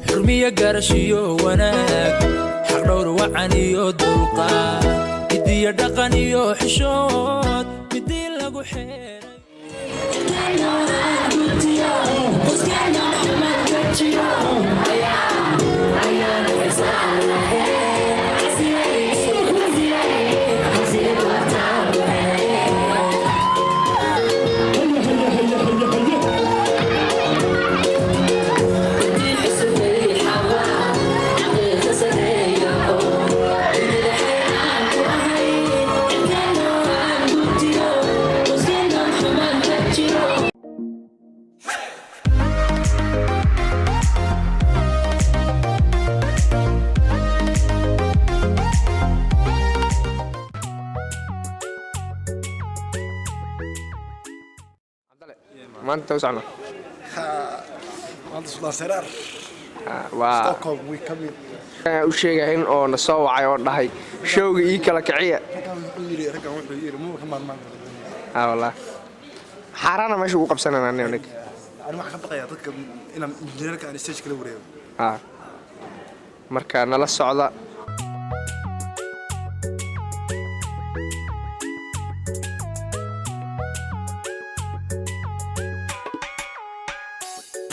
Xurmiyo garashiyo wanaag, xaqdhowr wacan iyo dulqaad, midiyo dhaqan iyo xishood, midii lagu xeeray. Maanta u socno. Maanta Suldaan Seraar. Waa Stockholm we coming. U sheegaya in oo na soo wacay oo dhahay showga ii kala kiciya. Raggan wuxuu yiri muu ka maarmaan. Ah, wallah xaaraana meesha ugu qabsanana aniga. Ani waxaan ka baqayaa dadka inaan injineerka aan stage kala wareego. Ah, marka nala socda.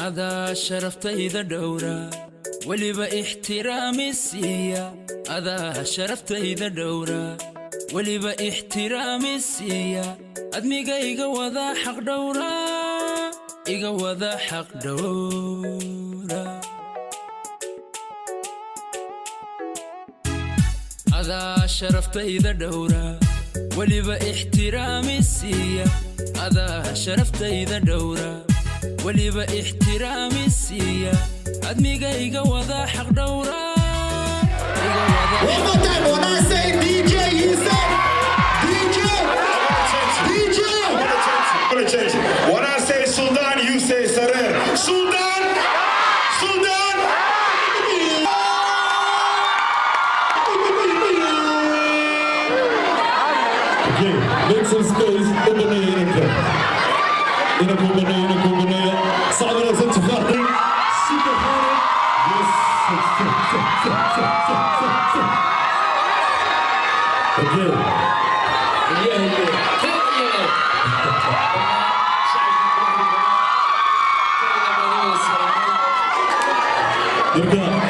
Adaa sharaftayda dhowra, weliba ixtiraami siiya. Adaa sharaftayda dhowra, weliba ixtiraami siiya. Admiga iga wada xaq dhowra, iga wada xaq dhowra. Adaa sharaftayda dhowra, weliba ixtiraami siiya. Adaa sharaftayda dhowra, weliba ixtiraami siiya. Admiga iga wada xaq dhowra, iga wada. One more time, when I say DJ, you say DJ. DJ. Attention. When I say Sultan, you say Sarer. Sultan! Sultan! Okay, make some space. U baneeya inanka. Inanka u baneeya, inanka u baneeya. Sacab wanaagsan, Tufaax. Super Khalid. Yes. Okay. Marka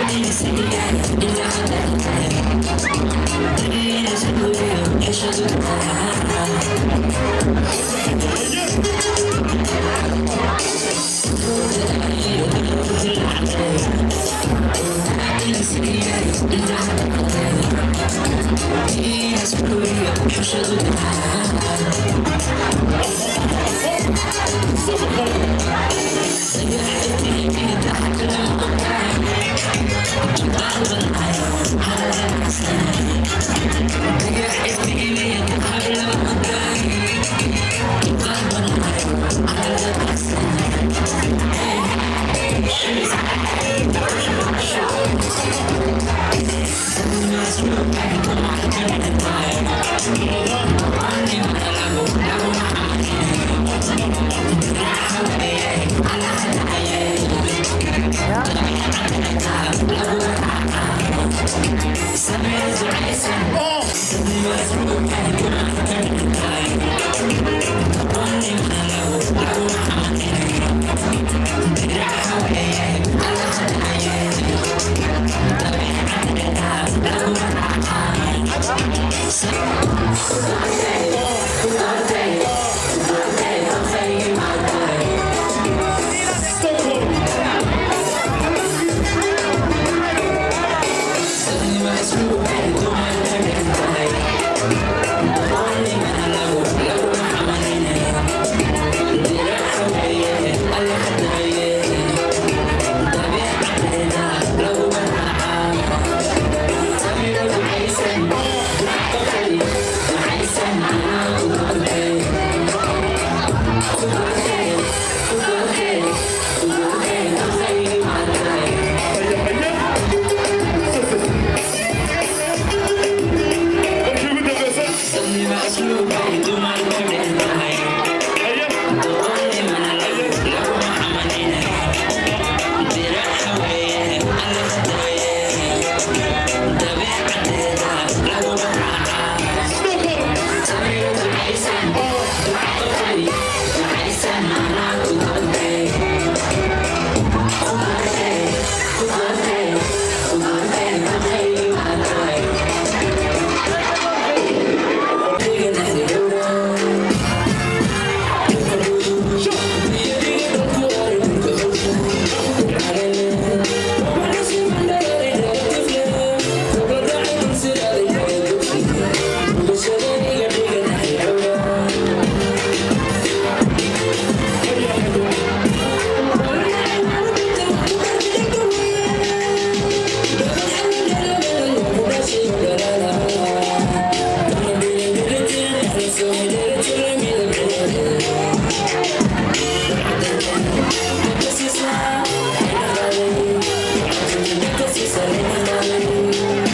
Sultan Seeraar.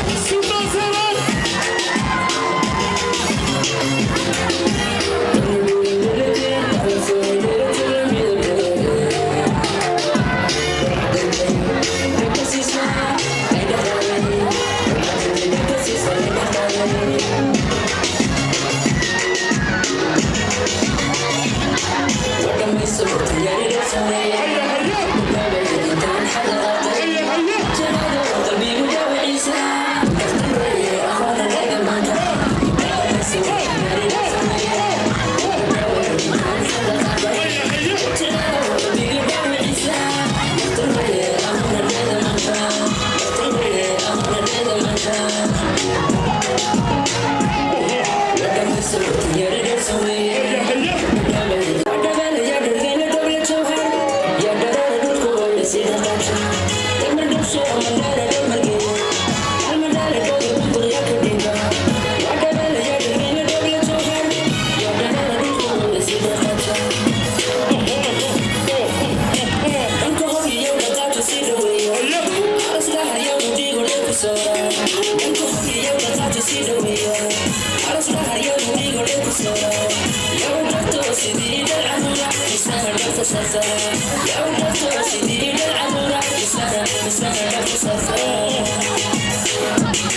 Haya, haya. Haya, haya. Haya, haya. Haya, haya.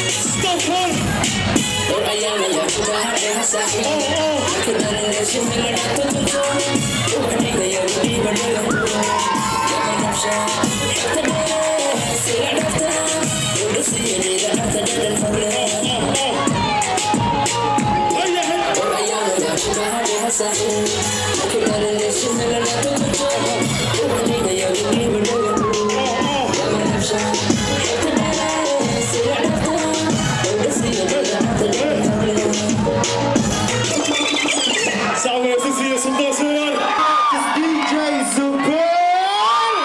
Stop her. Haya, haya. Sacab wanaagsan siiya Sultan Seeraar. It's DJ Zubair!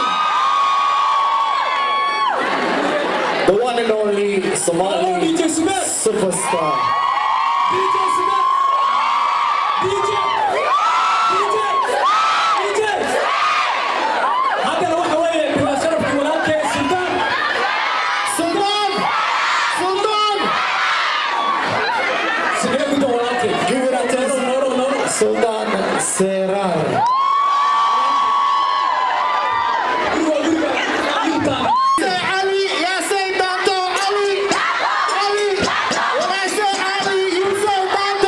The one and only Hello, Somali DJ Subeer. superstar. DJ Subeer. DJ. DJ. DJ. Haddana waxa weeye bilaa sharafkii walaalkay Sultan. Sultan! Sultan! Sidee ku tahay walaalkay? Give it a test. Nooro, nooro. Sultan Seeraar. Guriga waa guriga. Yurtaada. Say Ali, yeah, say Danto, Ali! Ali! When I say Ali, you say Danto!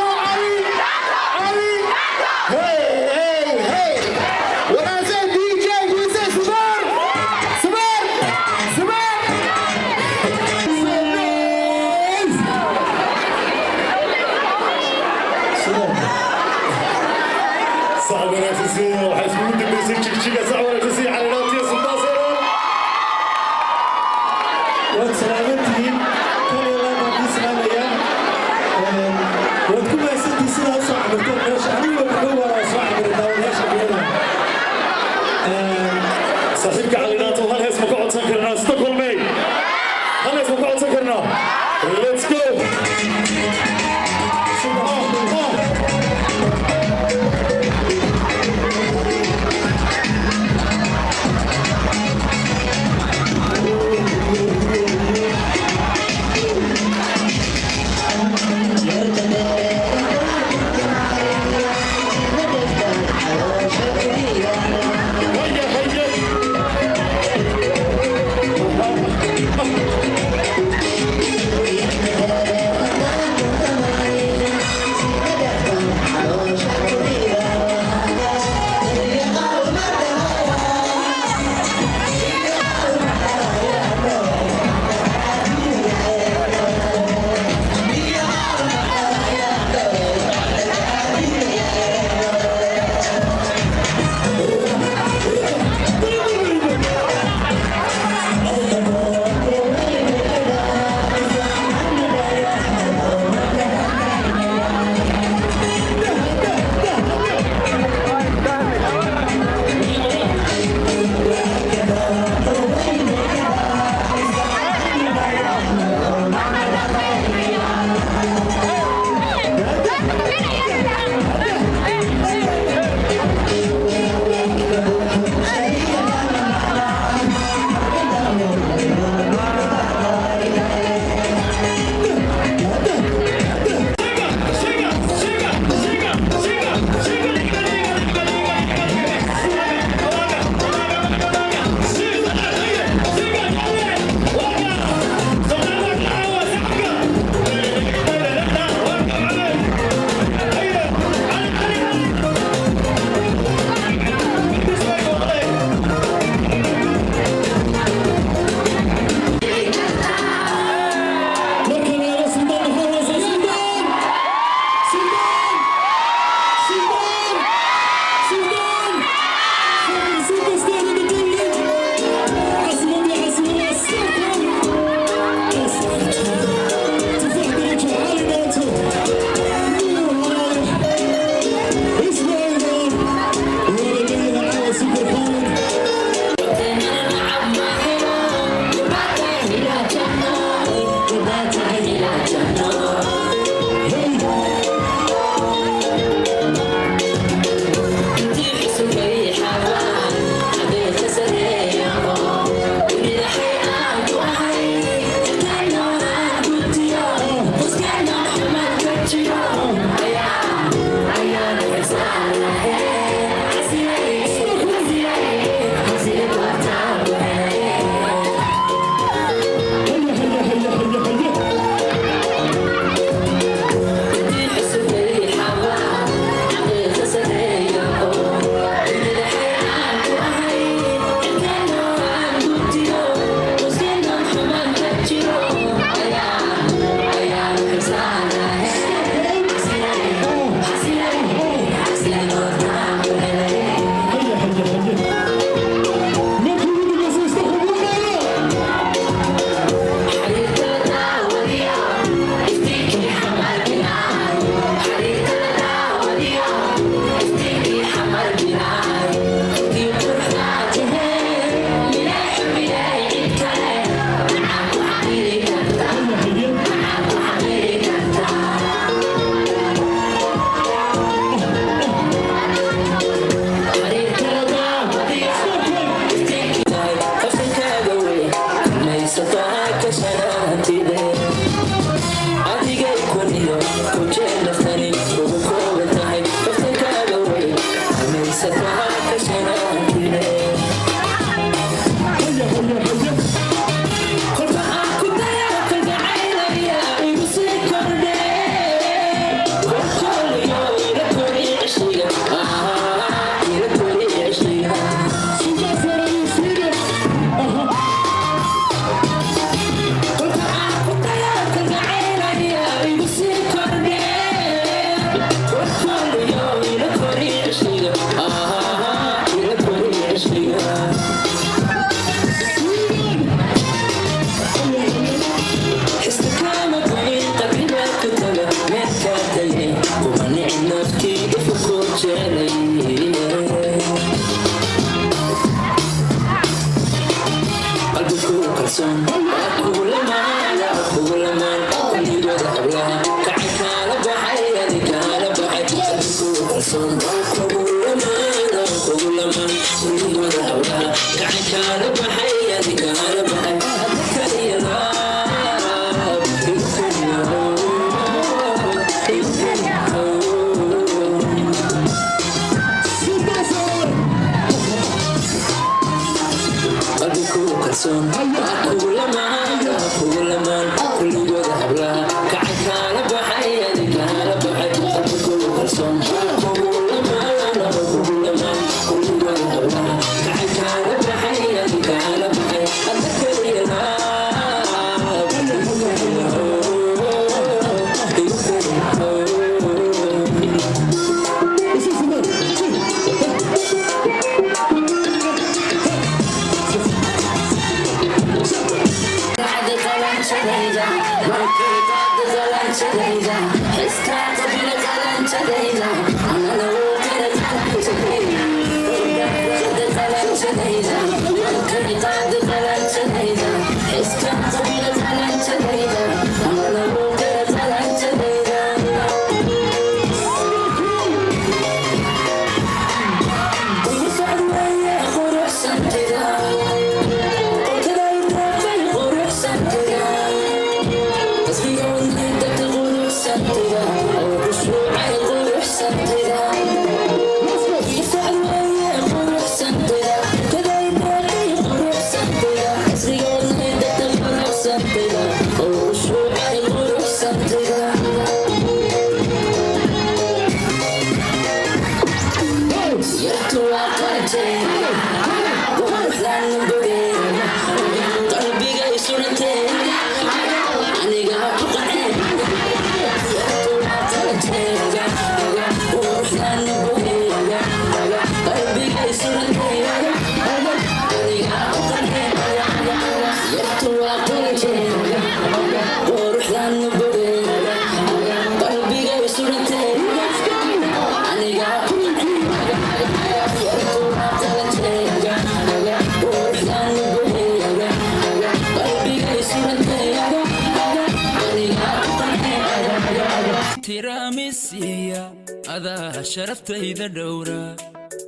Ixtiraami siiya, adaa sharaftayda dhowra,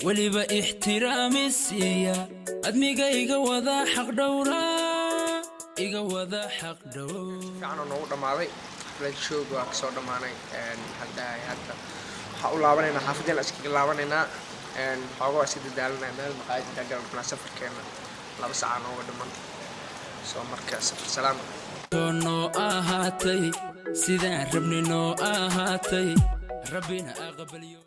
weliba ixtiraami siiya, admiga iga wada xaq dhowra, iga wada xaq dhowra. Fiican oo noogu dhammaaday xaflad showga waa kasoo dhammaanay. Hadda waxaa u laabanaynaa xaafaddeen, iskaga laabanaynaa. Xooga waa iska dadaalanaa, meel maqaayad intaa galan. Safarkeena 2 sacaa nooga dhiman, soo marka safar salaama. Noo ahaatay sidaan rabni, noo ahaatay, rabbina aqbaliyo.